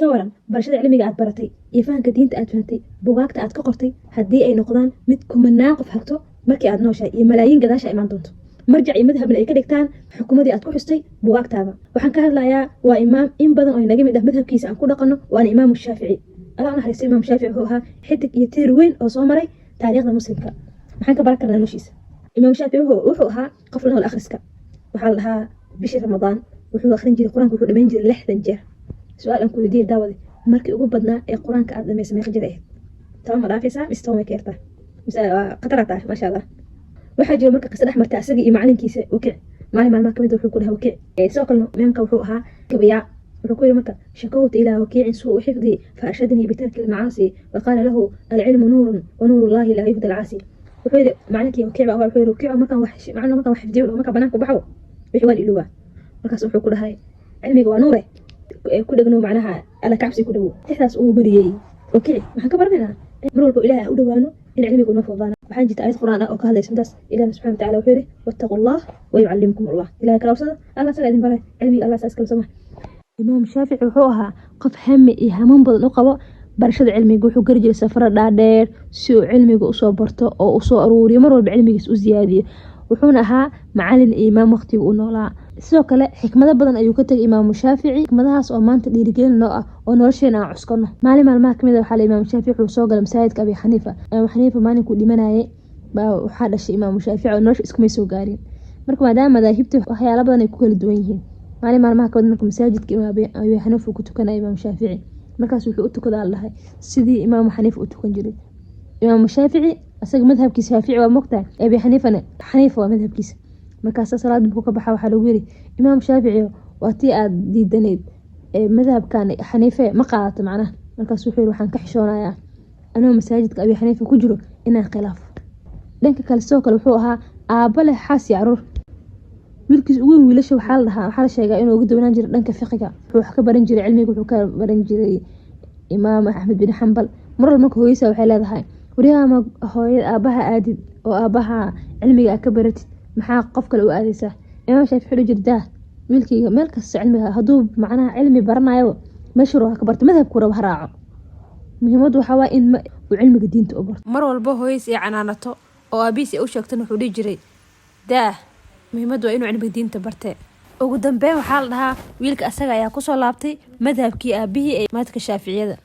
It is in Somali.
Ka waran barashada cilmiga aad baratay iyo fahamka diinta aad fahantay, bugaagta aad ka qortay, haddii ay noqdaan mid kumanaan qof hagto markii aad nooshahay iyo malaayiin gadaasha imaan doonto, marjac iyo madhabna ay ka dhigtaan xukuumadii aad ku xustay bugaagtaada? Waxaan ka hadlayaa waa imaam in badan oo inaga mid ah madhabkiisa aan ku dhaqanno, waana Imaamu Shaafici. Allah naxariista, Imaam Shaafici wuxuu ahaa xidig iyo tiir weyn oo soo maray taariikhda Muslimka. Maxaan ka baran karnaa noloshiisa? Imaam Shaafici wuxuu ahaa qof la nool akhriska. Waxaa la dhahaa bishii Ramadaan wuxuu akhrin jiray Qur-aanka, wuxuu dhamayn jiray 60 jeer. Su-aal aan ku weydiiyey, daawade: markii ugu badnaa ee Qur-aanka aad dhamaysa meeqa jeer ahayd? 10 ma dhaafaysaa mise 10 way ka yartaa mise waa khatara tahay? Maasha Allah. Waxaa jira marka qiso dhex martay asaga iyo macalinkiisa Wakiic. Maalin maalmaha kamid wuxuu ku dhahay Wakiic, sidoo kalena imaamka wuxuu ahaa gabayaa, wuxuu ku yiri marka: شكوت إلى وكيع سوء حفظي فأرشدني بترك المعاصي وقال له العلم نور ونور الله لا يهدى العاصي. Wuxuu yiri macalinkii Wakiic baa, wuxuu yiri: "Wakiic, markaan wax macalin, markaan wax xifdiyo, markaan banaanka baxo, wixii waan iluwaa." Markaas wuxuu ku dhahay: "Cilmiga waa nuure, ku dhegno, macnaha Alla kacabsi ku dhowo." Tixdaas uu bariyey Wakiic waxaan ka baranaynaa mar walba Ilaahay u dhowaano in cilmigu noo fududaana. Waxaan jirta aayad Qur'aan ah oo ka hadlaysa intaas. Ilaah subxana wataala wuxuu yidhi: واتقوا الله ويعلمكم الله. Ilahay kala obsada, Allah isaga idin baray cilmiga. Allah saas kala soma. Imaam Shaafici wuxuu ahaa qof hami iyo hamuun badan u qabo barashada cilmiga. Wuxuu gari jiray safaro dhaadheer si uu cilmiga usoo barto oo usoo aruuriyo, mar walba cilmigiis u siyaadiyo. Wuxuuna ahaa macalin iyo imaam waqtiga uu noolaa. Sidoo kale xikmado badan ayuu ka tegay Imaamu Shaafici, xikmadahaas oo maanta dhiirigelin noo ah oo nolosheena aan cuskano. Maalin maalmaha kamid a waxaa la Imaamu Shaafici wuxuu soo galay masaajidka Abi Xaniifa. Imaamu Xaniifa maalinkuu dhimanayay baa waxaa dhashay Imaamu Shaafici oo nolosha iskumay soo gaarin. Marka maadaama madaahibta waxyaala badan ay ku kala duwan yihiin, maalin maalmaha kamid marka masaajidka Imaam Abi Xaniifa uu ku tukanaya Imaamu Shaafici, markaas wuxuu u tukadaa la dhahay sidii Imaamu Xaniifa u tukan jiray. Imaamu Shaafici asaga madhabkiisa Shaafici waa mogtahay, Abi Xaniifana Xaniifa waa madhabkiisa. Markaasa salaad markuu ka baxa waxaa lagu yiri: "Imaam Shaafici, waa tii aad diidaneyd madhabkan Xaniife, ma qaadato macnaha?" Markaas wuxuu yiri: "Waxaan ka xishoonayaa anoo masaajidka Abi Xaniifa ku jiro inaan khilaafo." Dhanka kale sidoo kale wuxuu ahaa aabo leh xaas iyo caruur. Wiilkiis ugu weyn wiilasha waxaa la dhahaa, waxaa la sheegaa inuu uga duwanaan jiray dhanka fiqiga. Wuxuu wax ka baran jiray cilmiga, wuxuu ka baran jiray Imaam Axmed bin Xambal. Mar walba marka hooyeysa waxay leedahay: "Waryaha, ma hooyada aabaha aadid oo aabaha cilmiga aad ka baratid? Maxaa qof kale u aadeysaa?" Imaam Shaafici wuxuu jiri: "Daa wiilkayga, meel kasta cilmiga hadduu macnaha cilmi baranayo, meeshuu rabo ha ka barto, madhabkuu rabo ha raaco. Muhiimaddu waxaa waaye in uu cilmiga diinta u barto." Mar walba hooyadiis ay canaanato oo aabihiis ay u sheegtan, wuxuu dhihi jiray: "Daah, muhiimaddu waa inuu cilmiga diinta bartee." Ugu dambeyn waxaa la dhahaa wiilka asaga ayaa kusoo laabtay madhabkii aabihii ee madhabka Shaaficiyada.